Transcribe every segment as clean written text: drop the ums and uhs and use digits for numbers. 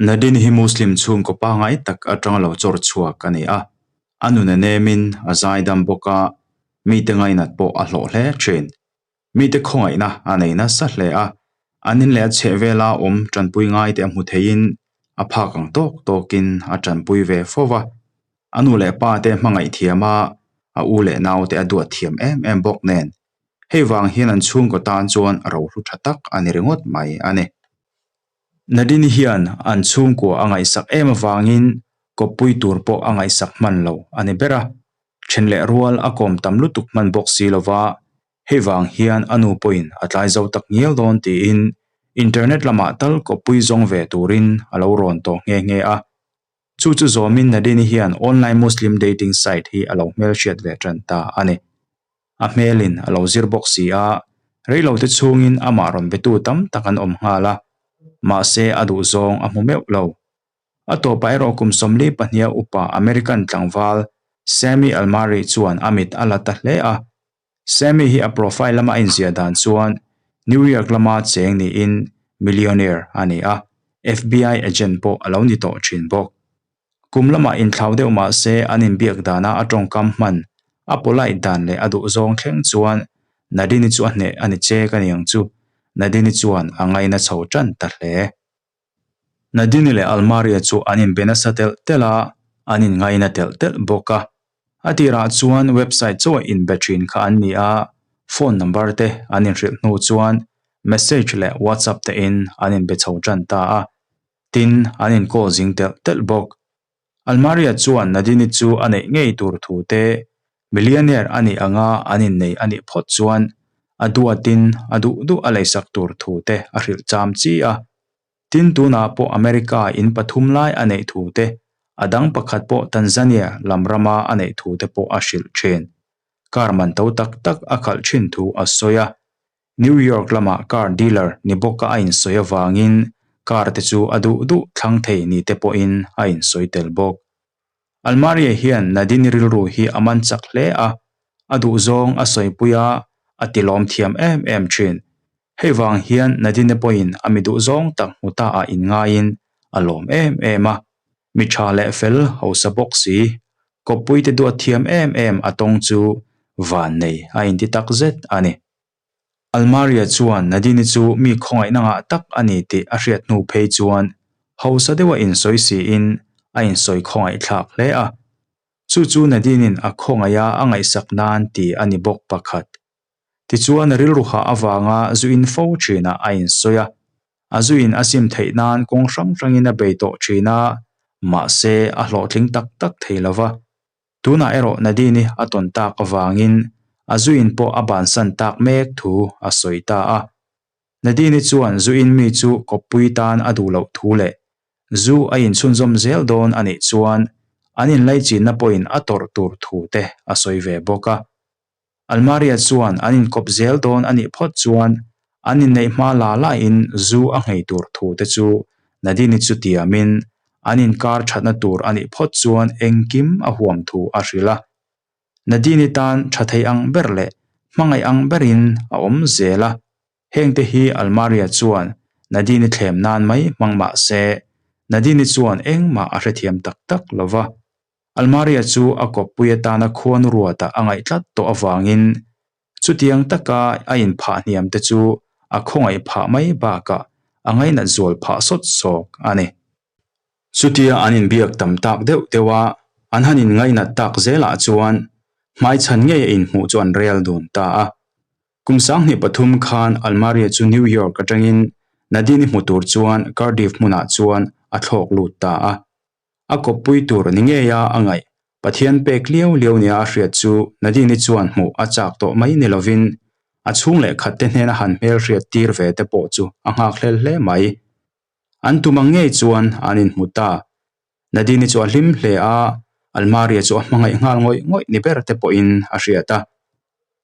Nadine hi Muslim chhungkaw pangngai tak atanga lo chawr chhuak a ni a, a nun a nemin a zaidam bawk a, mite ngainat pawh a hlawh hle thin. Mite khawngaihna a nei nasa hle a, an in leh a chheh vela awm tanpui ngaite a hmu theiin a phak ang tawk tawkin a tanpui ve fo va. A nu leh pa te hmangaih thiam a, a u leh naute a duat thiam em em bawk nen. Hei vang hian an chhungkaw tan chuan rohlu tha tak a ni ringawt mai a ni. Nadine hian an chhungkua a ngaihsak em avangin kawppui tur pawh a ngaihsak hman lo a ni ber a, then leh rual a kawm tam lutuk hman bawk si lova, hei vang hian a nu pawhin a tlai zo tak ngial dawn tiin internet lamah tal kawppui zawng ve turin a lo rawn tawh nghe nghe a. Chu chu zawmin Nadine hian online Muslim dating site hi a lo hmelhriat ve tan ta a ni. A hmelin a lo zir bawk si a, reilote chhungin amah rawn betu tam tak an awm nghal a, mahse a duhzawng a hmu meuh lo. A tawpah erawh kum 42 upa American tlangval Sammy Almari chuan a mit a la ta hle a. Sammy hi a profile lama a inziah dan chuan New York lama cheng niin millionaire a ni a, FBI agent pawh a lo ni tawh thin bawk. Kum lamah inthlau deuh mah se an inbiak dana a tawngkam hman, a polite dan leh a duhzawng thleng chuan Nadine chu a hneh a ni che ka ni ang chu. Nadine chuan a ngaina chho tan ta hle. Nadine leh Almaria chu an inbe nasa telh telh a, an inngaina telh telh bawk a. A tirah chuan website chauha inbe thin kha an ni a, phone number te an inhrilh hnu chuan message leh WhatsApp te in an inbe chho tan ta a. Tin, an inkawl zing telh telh bawk. Almaria chuan Nadine chu a neih ngei tur thu te, millionaire a nih anga an innei a nih phawt chuan a duatin a duh duh a leisak tur thu te a hrilh cham chi a. Tin, tunah pawh America in pathum lai a neih thu te, a dang pakhat pawh Tanzania lam rama a neih thu te pawh a hrilh thin. Car man to tak tak a khalh thin thu a sawi a. New York lama car dealer ni bawka a insawi avangin car te chu a duh duh thlang thei ni te pawhin a insawi tel bawk. Almaria hian Nadine rilru hi a man chak hle a, a duhzawng a sawipui a, a tilawm thiam em em thin. Hei vang hian Nadine pawhin a mi duhzawng tak hmu ta ah inngaiin a lawm em em a, mi tha leh fel hausa bawk si, kawppui te duat thiam em em a tawng chu vannei a inti takzet a ni. Almaria chuan Nadine chu mi khawngaihna ngah tak a ni tih a hriat hnu phei chuan hausa deuha insawi siin a insawi khawngaih thlak hle a. Chu chu Nadine-in a khawngaiha a ngaihsak nan ti a ni bawk pakhat. Tichuan rilru hah avanga zu in fo thinah a insawi a. A zu in a sim theih nan kawng hrang hrangin a bei tawh thin a, mahse a hlawhtling tak tak thei lo va. Tunah erawh Nadine-i a tawn tak avangin a zuin pawh a bansan tak mek thu a sawi ta a. Nadine-i chuan zuin mi chu kawppui tan a duh loh thu leh zu a inchhunzawm zel dawn a nih chuan an inlaichinna pawhin a tawrh tur thu te a sawi ve bawk a. Almaria chuan an inkawp zel dawn a nih phawt chuan an inneih hma la lain zu a nghei tur thu te chu Nadine-i chu tiamin an inkar thatna tur a nih phawt chuan engkim a huam thu a hrilh a. Nadine-i tan tha thei ang ber leh hmangaih ang berin a awm zel a, hengte hi Almaria chuan Nadine-i thlem nan mai hmang mah se Nadine-i chuan engmah a hrethiam tak tak lo va. Almaria chu a kawppui atana khuanu ruata a ngaih tlat tawh avangin chutiang taka a inphah hniam te chu a khawngaih phah mai bakah a ngainat zual phah sawt sawk a ni. Chutia an inbiak tam tak deuh deuh a, an han inngainat tak zelah chuan hmaichhan ngei a inhmuh chu an rel dun ta a. Kum 23 khan Almaria chu New York atangin Nadine-i hmu tur chuan Cardiff hmunah chuan a thlawk lut ta a. A kawppui tur ni ngeia a ngaih Pathian pek liau liau nia a hriat chu Nadine-i chuan hmuh a chak tawh mai ni lovin a chhung leh khatte hnena han hmel hriat tir ve te pawh chu a nghak hlel hle mai. An tum ang ngei chuan an inhmu ta. Nadine-i chu a hlim hle a, Almaria chu a hmangaih nghal ngawih ngawih ni ber te pawhin a hriat a.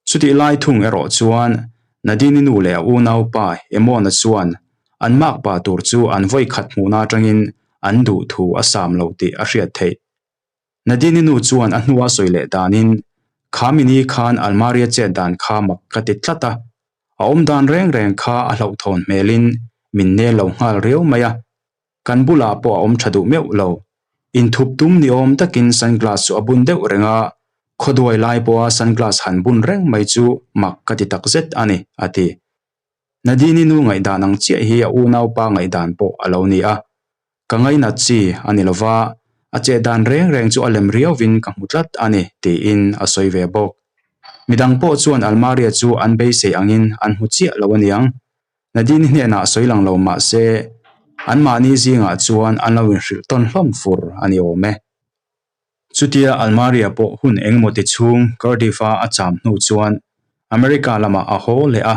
Chutih lai thung erawh chuan Nadine-i nu leh a unaupa Emona chuan an makpa tur chu an vawi khat hmuhna atangin an duh thu a sam lo tih a hriat theih. Nadine-i nu chuan a hnua sawi leh danin, Kha mini khan almaria chet dan kha mak ka ti tlat a, a awm dan reng reng kha a hlauhthawn hmelin min nel lo nghal riau mai a. Kan bulah pawh a awm tha duh meuh lo. Inthup tum ni awm takin sunglass chu a bun deuh reng a, khawduai lai pawha sunglass han bun reng mai chu mak ka ti takzet a ni, a ti. Nadine-i nu ngaihdan ang chiah hi a unaupa ngaihdan pawh a lo ni a. Ka ngainat chi a ni lova, a chet dan reng reng chu a lem riauvin ka hmu tlat a ni, tiin a sawi ve bawk. Midang pawh chuan Almaria chu an beisei angin an hmu chiah lo a niang. Nadine-i hnenah sawi lang lo mah se, anmahni zingah chuan an lo inhrilh tawn hlawm fur a ni awm e. Chutia Almaria pawh hun engemaw ti chhung Cardiff-a a cham hnu chuan America lamah a haw leh a.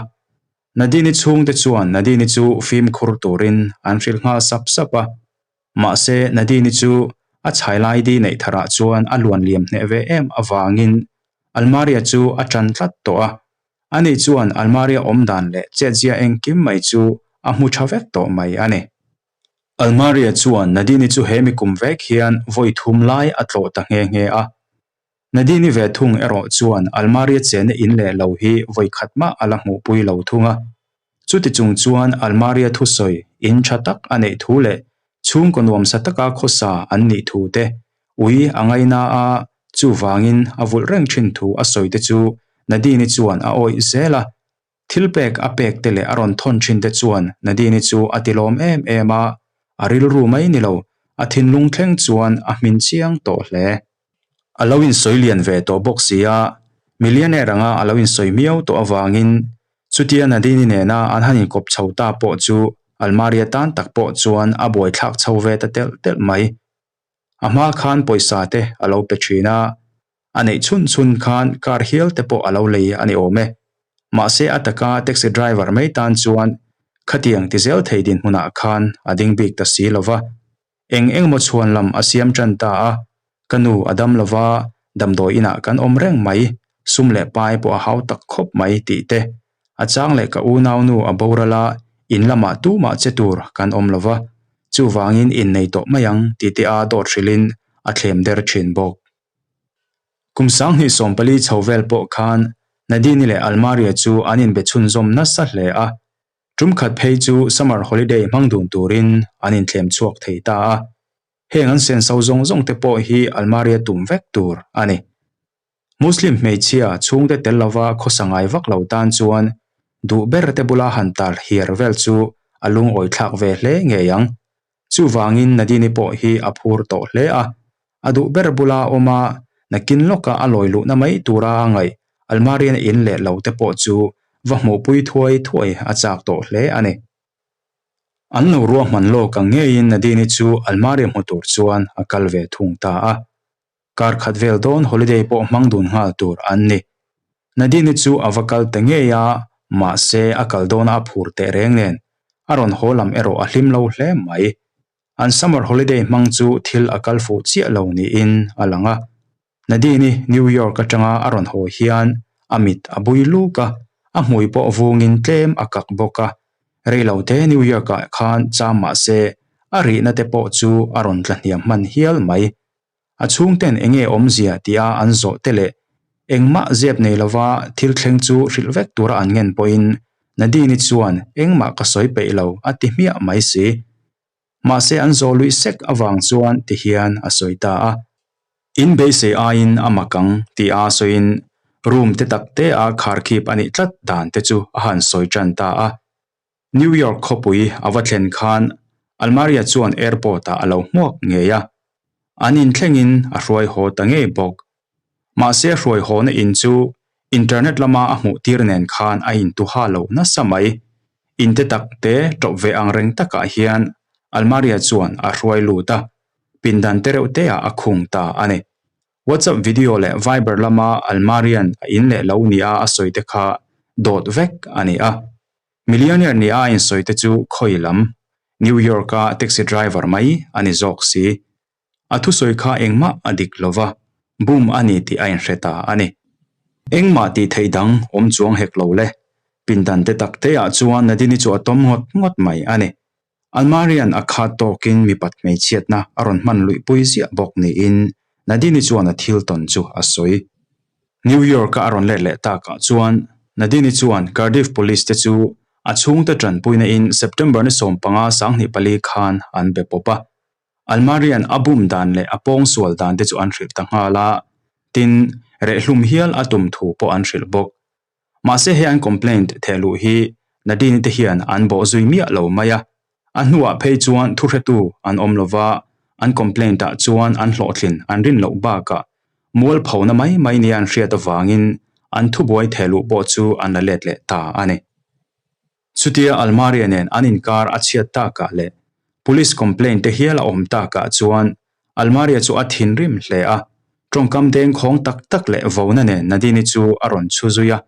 Nadine-i chhungte chuan Nadine-i chu fimkhur turin an hrilh nghal sap sap a. Mahse, Nadine-i chu a chhai lai di neih tharah chuan a luan liam hneh ve em avangin Almaria chu a ṭan tlat tawh a. Ani chuan Almaria awm dan leh chetzia engkim mai chu a hmu ṭha vek tawh mai a ni. Almaria chuan Nadine-i chu he mi kum vek hian vawi thum lai a tlawh ta nghe nghe a. Nadine-i ve thung erawh chuan Almaria chena in leh lo hi vawi khat mah a la hmuhpui lo thung a. Chuti chung chuan Almaria thusawi in tha tak a neih thu leh chhungkaw nuamsa taka khawsa an nih thu te, ui a ngaina a, chuvangin a vulh reng thin thu a sawi te chu Nadine-i chuan a awih zel a. Thil pek a pek te leh a rawn thawn thin te chuan Nadine-i chu a tilawm em em a, a rilru mai ni lo, a thinlung thleng chuan a hmin chiang tawh hle. A lo insawi lian ve tawh bawk si a, millionaire anga a lo insawi miau tawh avangin chutia Nadine-i nena an han inkawp chho ta pawh chu Almaria tan tak pawh chuan a buaithlak chho ve ta telh telh mai. A hma khan pawisa te a lo pe thin a, A neih chhun chhun khan car hial te pawh a lo lei a ni awm e. Mahse a taka taxi driver mai tan chuan khatiang ti zel thei dinhmunah khan a ding bik ta si lo va. Eng engemaw chhuan lam a siam tan ta a, ka nu a dam lo va, damdawi inah kan awm reng mai, sum leh pai pawh a hau tak khawp mai tih te. A chang leh ka unaunu a boral a, in lamah tumah che tur kan awm lo va, chuvangin innei tawh mai ang tih te a dawt hrilhin a thlem der thin bawk. Kum 2014 chho vel pawh khan Nadine-i leh Almaria chu an inbe chhunzawm nasa hle a, tum khat phei chu summer holiday hmang dun turin an inthlem chhuak thei ta a. Heng an senso zawng zawng te pawh hi Almaria tum vek tur a ni. Muslim hmeichhia chhungte tel lova khawsa ngai vak lo tan chuan duh ber te bula han tar hiar vel chu a lungawi thlak ve hle ngei ang. Chuvangin Nadine-i pawh hi a phur tawh hle a, a duh ber bula awm a, nakin lawka a lawi luhna mai tura a ngaih Almarian in leh lo te pawh chu va hmuhpui thuai thuai a chak tawh hle a ni. An lo ruahman lawk ang ngeiin Nadine-i chu Almaria hmu tur chuan a kal ve thung ta a. Kar khat vel dawn holiday pawh hmang dun nghal tur an ni. Nadine-i chu a va kal ta ngei a, mahse a kal dawna a phur teh reng nen a rawn haw lam erawh a hlim lo hle mai. An summer holiday hmang chu thil a kal fuh chiah lo niin a lang a. Nadine-i New York atanga a rawn haw hian a mit a bui luk a, a hmui pawh vungin tlem a kak bawk a. Reilote New York-ah khan cham mahse a rihna te pawh chu a rawn tla hniam hman hial mai. A chhungten enge awmzia tia an zawh te leh engmah zep nei lova thil thleng chu hrilh vek tura an ngen pawhin Nadine-i chuan engmah ka sawi peih lo a ti hmiah mai si. Mahse an zawh luih sek avang chuan ti hian a sawi ta a. In beisei aiin a mak ang tia sawiin room te tak te a kharkhip a nih tlat dan te chu a han sawi tan ta a. New York khawpui a va thlen khan Almaria chuan airport-ah a lo hmuak ngei a, an inthlengin a hruai haw ta ngei bawk. Mahse hruai hawna in chu internet lama a hmuh tir nen khan a intuha lo nasa mai. In te tak te ṭawp ve ang reng takah hian Almaria chuan a hruai lut a, pindan te reuh teah a khung ta a ni. WhatsApp video leh Viber lama Almaria'n a in leh lo nia a sawi te kha dawt vek a ni a. Millionaire ni a insawi te chu khawi lam, New York a taxi driver mai a ni zawk si. A thusawi kha engmah a dik lo va, boom a ni tih a inhre ta a ni. Engmah tih theih dang awm chuang hek lo le. Pindan te tak te ah chuan Nadine-i chu a tawm ngawt ngawt mai a ni. Almarian a khat tawkin mipat hmeichhiatna a rawn hman luihpui ziah bawk niin Nadine-i chuan a thil tawn chu a sawi. New York-a a rawn let leh takah chuan Nadine-i chuan Cardiff Police te chu A chhungte tanpuina in September ni 15 24 khan an be pawp a. Almarian a bum dan leh a pawngsual dan te chu an hrilh ta nghal a, tin, rehlum hial a tum thu pawh an hrilh bawk. Mahse he an complaint thehluh hi Nadine te hian an bawh zui miah lo mai a, a hnuah phei chuan thuhretu an awm lova, an complaint ah chuan an hlawhtlin an rin loh bakah mualphona mai mai nia an hriat avangin an thubuai thehluh pawh chu an la let leh ta a ni. Chutia Almaria nen an inkar a chhiat takah leh police complaint te hial a awm takah chuan Almaria chu a thinrim hle a, tawngkam dengkhawng tak tak leh vona nen Nadine-i chu a rawn chhu zui a.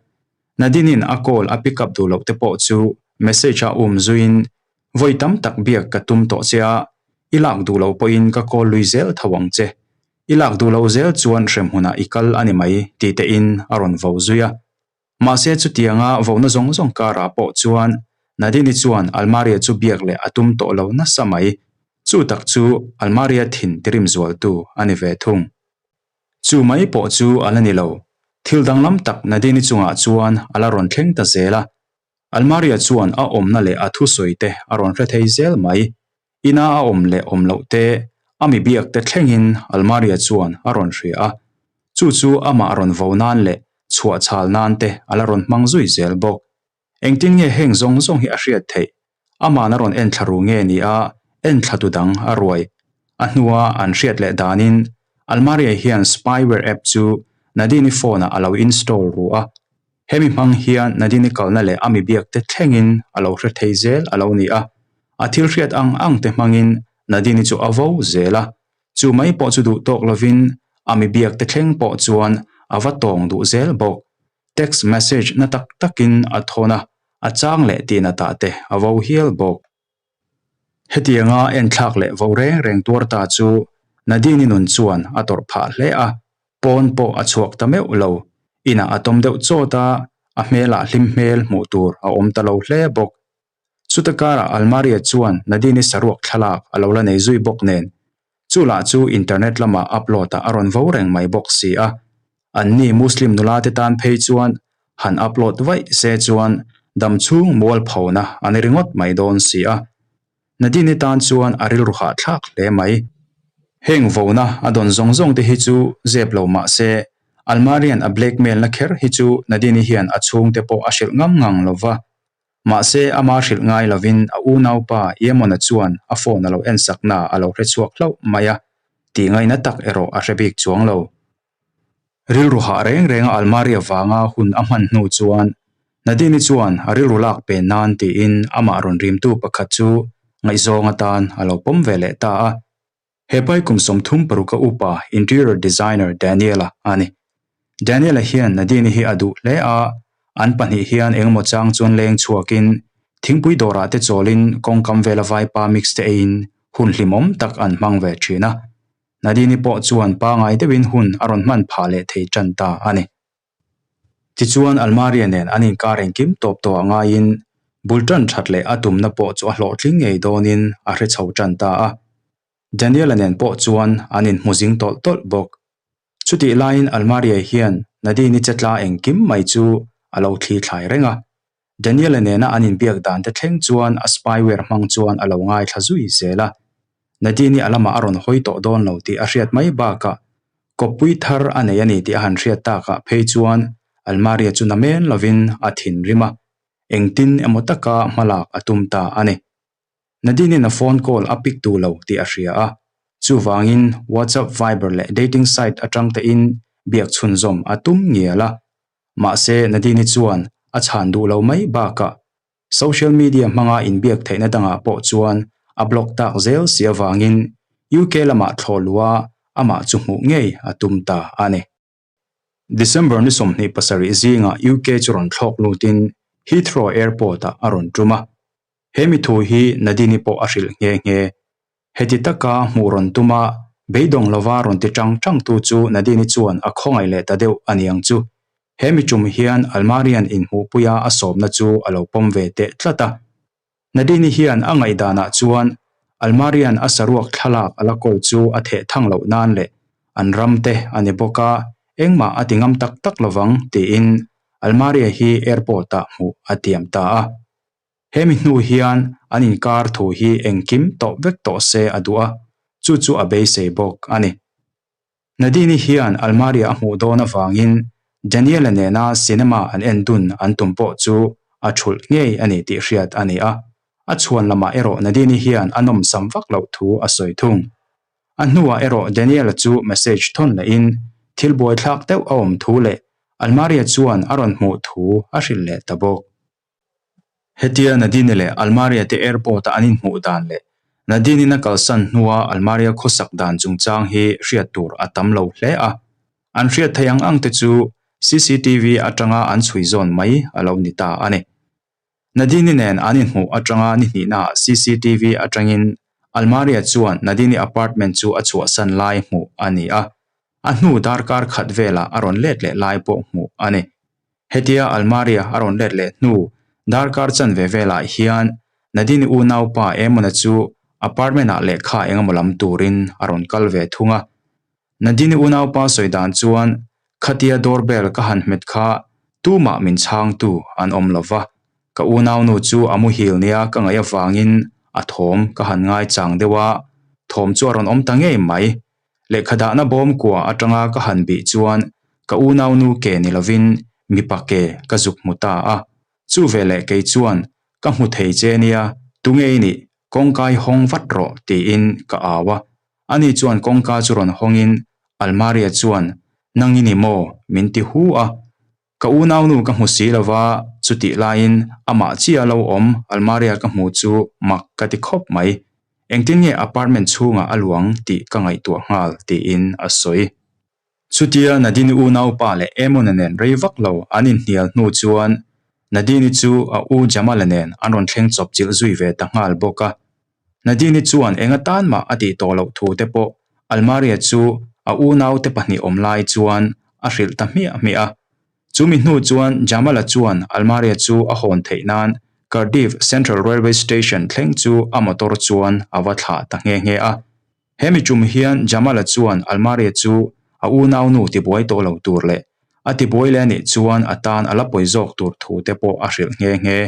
Nadine-in a call a pick up duh loh te pawh chu message a um zuiin, Vawi tam tak biak ka tum tawh che a, i lak duh loh pawhin ka call lui zel tho ang che. I lak duh loh zel chuan hremhmunah i kal a ni mai, ti tein a rawn vo zui a. Mahse chutianga vohna zawng zawng karah pawh chuan Nadine-i chuan Almaria chu biak leh a tum tawh lo nasa mai. Chu tak chu Almaria thin tirim zualtu a ni ve thung. Chu mai pawh chu a la ni lo. Thil danglam tak Nadine-i chungah chuan a la rawn thleng ta zel a. Almaria chuan a awmna leh a thusawi te a rawn hre thei zel mai. Ina a awm leh awm loh te, a mi biak te thlengin Almaria chuan a rawn hria a. Chu chu amah rawn vo nan leh chhuah chhal nan te a la rawn hmang zui zel bawk. Engtin nge heng zawng zawng hi a hriat theih? Ama'n a rawn enthla ru nge ni a, enthlatu dang a ruai. A hnua an hriat leh danin Almaria hian spyware app chu Nadine-i phone-ah a lo install ru a. Hemi hmang hian Nadine-i kalna leh a mi biak te thlengin a lo hre thei zel a lo ni a. A thil hriat ang ang te hmangin Nadine-i chu a vo zel a. Chu mai pawh chu duh tawk lovin a mi biak te thleng pawh chuan a va tawng duh zel bawk. Text message na tak takin a thawn a, a chang leh tihna tah te a vo hial bawk. Hetianga enthlak leh vo reng reng tuar ta chu Nadine-i nun chuan a tawrh phah hle a, pawn pawh a chhuak ta meuh lo. Inah a tawm deuh chawt a, a hmelah hlim hmel hmuh tur a awm ta lo hle bawk. Chuta karah Almaria chuan Nadine-i saruak thlalak a lo la nei zui bawk nen, chu lah chu internet lamah upload ah a rawn vo reng mai bawk si a. Anni Muslim nula te tan phei chuan han upload vaih se chuan damchhung mualphona a ni ringawt mai dawn si a. Nadine-i tan chuan a rilru hahthlak hle mai. Heng vona a dawn zawng zawng te hi chu zep lo mah se, Almarian a blackmail na kher hi chu Nadine-i hian a chhungte pawh a hrilh ngam ngang lo va. Mahse ama hrilh ngai lovin a unaupa Iemona chuan a phone a lo ensakna a lo hre chhuak hlauh mai a, tih ngaihna tak erawh a hre bik chuang lo. Rilru hah reng renga almari avanga hun a hman hnu chuan Nadine-i chuan a rilru lak pen nan tiin amah rawn rimtu pakhat chu ngaihzawng atan a lo pawm ve leh ta a. He pai kum 36 a upa interior designer Daniel-a a ni. Daniel-a hian Nadine-i hi a duh hle a, an pahnih hian engemaw chang chuan leng chhuakin thingpui dawrah te chawlin kawngkam vela vaipa mix te eiin hun hlimawm tak an hmang ve thin a. Nadine-i pawh chuan pangai deuhin hun a rawn hman phah leh thei tan ta a ni. Tichuan Almaria nen an inkar engkim tawp tawh a ngaiin bul tan that leh a tumna pawh chu a hlawhtling ngei dawnin a hre chho tan ta a. Daniel-a nen pawh chuan an inhmu zing tawlh tawlh bawk. Chutih laiin Almaria hian Nadine-i chetla engkim mai chu a lo thli thlai reng a. Daniel-a nena an inbiak dan te thleng chuan a spyware hmang chuan a lo ngaithla zui zel a. Nadine-i a lamah a rawn hawi tawh dawn lo tih a hriat mai bakah kawppui thar a nei a ni tih a han hriat takah phei chuan Almaria chu namen lovin a thinrim a, engtin emaw taka hmalak a tum ta a ni. Nadine-in a phone call a pick duh lo tih a hria a, chuvangin WhatsApp, Viber leh dating site atang tein biak chhunzawm a tum ngial a. Mahse, Nadine-i chuan a chhan duh lo mai bakah social media hmanga inbiak theihna dangah pawh chuan a block tak zel si avangin UK lamah thlawh luh a amah chu hmuh ngei a tum ta a ni. December ni 27 zingah UK chu rawn thlawk lutin Heathrow Airport-ah a rawn tum a. He mi thu hi Nadine-i pawh a hrilh nghe nghe. Heti taka hmuh rawn tum a, beidawng lova rawn ti tang tang tu chu Nadine-i chuan a khawngaih leh ta deuh a niang chu. He mi tum hian Almarian inhmuhpuia a sawmna chu a lo pawm ve teh tlat a. Nadine-i hian a ngaihdanah chuan Almarian a saruak thlalak a la kawl chu a theh thang loh nan leh an ram te a ni bawk a, engmah a ti ngam tak tak lovang tiin Almaria hi airport-ah hmuh a tiam ta a. He mi hnu hian an inkar thu hi engkim tawp vek tawh se a duh a, chu chu a beisei bawk a ni. Nadine-i hian Almaria a hmuh dawn avangin Daniel-a nena cinema an en dun an tum pawh chu a thulh ngei a ni tih hriat a ni a. A chhuan lamah erawh Nadine-i hian a nawmsam vak loh thu a sawi thung. A hnuah erawh Daniel-a chu message thawn lehin thil buaithlak deuh a awm thu leh Almaria chuan a rawn hmuh thu a hrilh leh ta bawk. Hetia Nadine leh Almaria te airport a an inhmuh dan leh Nadine-in a kalsan hnua Almaria khawsak dan chungchang hi hriat tur a tam lo hle a. An hriat theih ang ang te chu cctv atanga an chhui zawn mai a lo ni ta a ni. Nadine-i nen an inhmuh atanga ni hnihnaah cctv atangin Almaria chuan Nadine-i apartment chu a chhuahsan lai hmuh a ni a. A hnu darkar khat velah a rawn let leh lai pawh hmuh a ni. Hetia Almaria a rawn let leh hnu darkar chanve velah hian Nadine unaupa Emona chu apartment-ah lehkha engemaw lam turin a rawn kal ve thung a. Nadine unaupa sawi dan chuan khatia doorbell ka han hmet kha tumah min chhangtu an awm lo va, ka unaunu chu a muhil nia ka ngaih avangin a thawm ka han ngaichang deuh a, thawm chu a rawn awm ta ngei mai. Lehkha dahna bawm kua atanga ka han bih chuan ka unaunu ke ni lovin mipa ke ka zuk hmu ta a. Chu veleh kei chuan ka hmu thei che nia, tunge i nih, kawngka i hawng vat rawh tiin ka au a. Ani chuan kawngka chu rawn hawngin almaria chuan nang i ni maw min ti hu a. Ka unaunu ka hmu si lo va, chutih laiin amah chiah lo awm almaria ka hmu chu mak ka ti khawp mai. Engtin nge apartment chhungah a luang tih ka ngaihtuah nghal tiin a sawi. Chutia Nadine unaupa leh Emona nen rei vak lo an inhnial hnu chuan Nadine chu a u Jamala nen an rawn thleng chawp chilh zui ve ta nghal bawk a. Nadine chuan eng atan mah a tih tawh loh thu te pawh Almaria chu a unaute pahnih awm lai chuan a hrilh ta hmiah hmiah a. Chumi hnu chuan Jamala chuan Almaria chu a hawn theih nan Cardiff Central Railway Station thleng chu a motor chuan a va thlah ta nghe nghe a. Hemi tum hian Jamala chuan Almaria chu a unaunu tibuai tawh lo tur leh a tibuai leh anih chuan a tan a la pawi zawk tur thu te pawh a hrilh nghe nghe.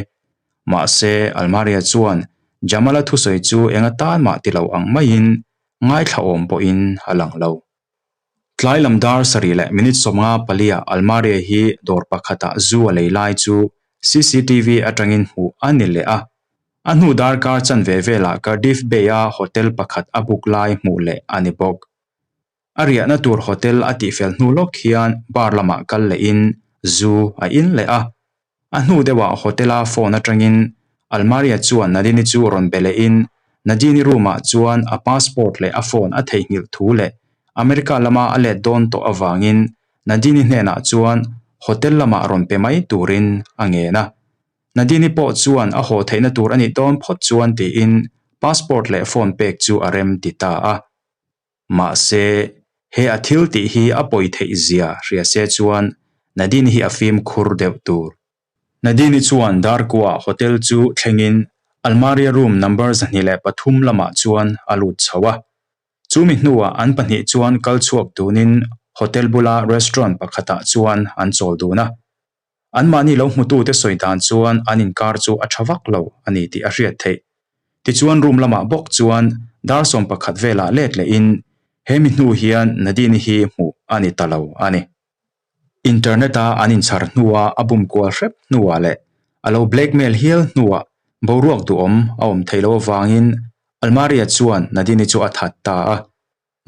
Mahse, Almaria chuan Jamala thusawi chu eng atan mah ti lo ang maiin ngaithla awm pawhin a lang lo. Tlai lam dar sarih leh minute 50 paliah Almaria hi dawr pakhatah zu a lei lai chu cctv atangin hmuh a ni leh a. A hnu darkar chanve velah Cardiff Bay-a hotel pakhat a book lai hmuh leh a ni bawk. A riahna tur hotel a tihfel hnu lawk hian bar lamah kal lehin zu a in leh a. A hnu deuhah hotel-a phone atangin Almaria chuan Nadine-i chu rawn be lehin Nadine-i room-ah chuan a passport leh a phone a theihnghilh thu leh America lama a let dawn tawh avangin Nadine-i hnenah chuan hotel lamah rawn pe mai turin a ngen a. Nadine-i pawh chuan a haw theihna tur a nih dawn phawt chuan tiin passport leh phone pek chu a rem ti ta a. Mahse, he a thil tih hi a pawi theih zia hria se chuan Nadine hi a fimkhur deuh tur. Nadine chuan Darkua hotel chu thlengin Almaria room number 203 lamah chuan a lut chho a. Chumi hnuah an pahnih chuan kal chhuak dunin hotel bula restaurant pakhatah chuan an chawl dun a. Anmahni lo hmutute sawi dan chuan an inkar chu a tha vak lo a ni tih a hriat theih. Tichuan room lamah bawk chuan dar 11 velah let lehin he mi hnu hian Nadine hi hmuh a ni ta lo a ni. Internet-a an inchhar hnua a bum kual hrep hnuah leh a lo blackmail hial hnuah boruak duhawm a awm theih loh avangin Almaria chuan Nadine chu a that ta a.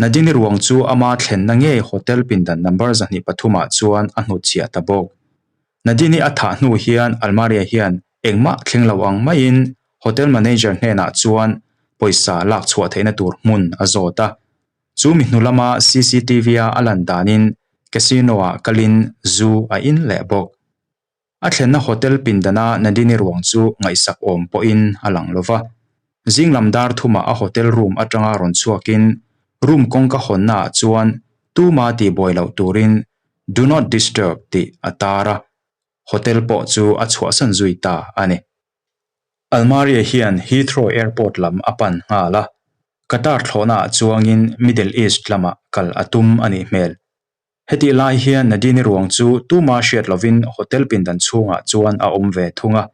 Nadine ruang chu ama thlenna ngei hotel pindan number 203 ah chuan a hnutchhiah ta bawk. Nadine a thah hnu hian Almaria hian engmah thleng lo ang maiin hotel manager hnenah chuan pawisa lak chhuah theihna tur hmun a zawt a. Chu mi hnu lama cctv a a lan danin casino-ah kalin zu a in leh bawk. A thlenna hotel pindana Nadine ruang chu ngaihsak awm pawhin a lang lo va. Zing lam dar thumah a hotel room atanga rawn chhuakin room kawngka hawnnaah chuan tuma tihbuai loh turin Do not disturb tih a tar a, hotel pawh chu a chhuahsan zui ta a ni. Almaria hian Heathrow Airport lam a pan nghal a, Qatar thlawhnaah chuangin Middle East lamah kal a tum a nih hmel. Hetih lai hian Nadine ruang chu tuma hriat lovin hotel pindan chhungah chuan a awm ve thung a.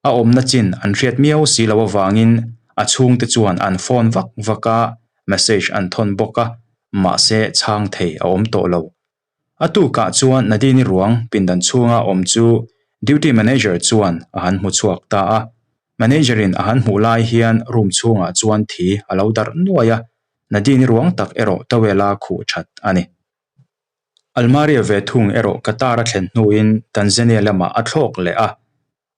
A awmna chin an hriat miau si loh avangin a chhungte chuan an phone vak vak a, message an thawn bawk a, mahse chhang thei a awm tawh lo. A tukah chuan Nadine-i ruang pindan chhunga awm chu duty manager chuan a han hmu chhuak ta a. Manager-in a han hmuh lai hian room chhungah chuan thi a lo darh nuai a, Nadine-i ruang tak erawh towel-a khuh that a ni. Almaria ve thung erawh Qatar a thlen hnuin Tanzania lamah a thlawk leh a.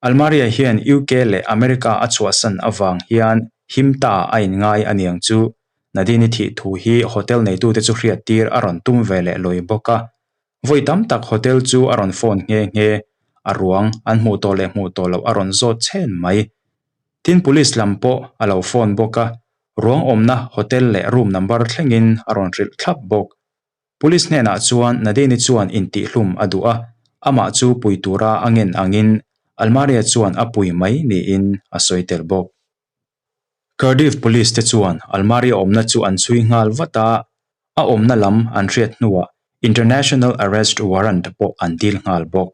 Almaria hian UK leh America a chhuahsan avang hian him ta a inngai a niang chu. Nadine-i thih thu hi hotel neitute chu hriattir a rawn tum ve leh lawi bawk a. Vawi tam tak hotel chu a rawn phone nghe nghe, a ruang an hmuh tawh leh hmuh tawh loh a rawn zawt chhen mai. Tin police lam pawh a lo phone bawk a, ruang awmna hotel leh room number thlengin a rawn hrilh thlap bawk. Police hnenah chuan Nadine-i chuan intihhlum a duh a, amah chu pui tura a ngen angin Almaria chuan a pui mai niin a sawi tel bawk. Cardiff Police te chuan Almaria awmna chu an chhui nghal vat a, a awmna lam an hriat hnuah International Arrest Warrant pawh an dil nghal bawk.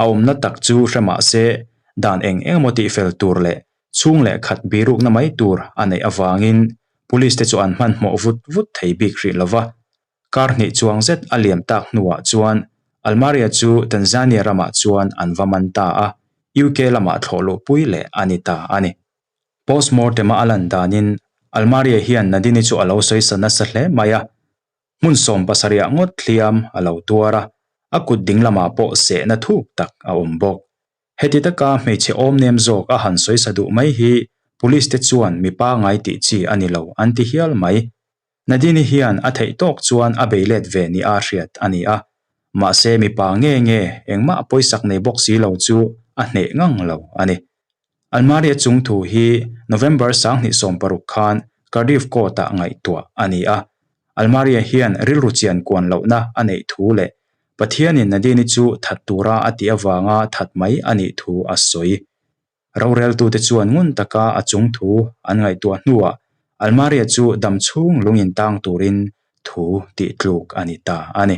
A awmna tak chu hre mah se dan eng eng emaw tihfel tur leh chhung leh khat birukna mai tur a neih avangin police te chu an hmanhmawh vut vut thei bik hrih lo va. Kar hnih chuang zet a liam tak hnuah chuan Almaria chu Tanzania ramah chuan an va man ta a, UK lamah thlawh luhpui leh a ni ta a ni. Postmortem-a a lan danin Almaria hian Nadine-i chu a lo sawisa nasa hle mai a, Hmun 70 ngawt hliam a lo tuar a, a kut ding lamah pawh sehna thuk tak a awm bawk. Heti taka hmeichhe awm nem zawk a han sawisa duh mai hi police te chuan mi pangai tih chi a ni lo an ti hial mai. Nadine-i hian a theih tawk chuan a bei let ve ni a hriat a ni a, mahse mipa nge nge engmah pawisak nei bawk si lo chu a hneh ngang lo a ni. Almaria chung thu hi November 2016 khan Cardiff Court-ah ngaihtuah a ni a. Almaria hian rilru chian kuan lohna a neih thu leh Pathianin Nadine-i chu that tura a tih avanga that mai a nih thu a sawi. Roreltute chuan ngun taka a chung thu an ngaihtuah hnuah Almaria chu dam chhung lungin tang turin thu tih tluk a ni ta a ni.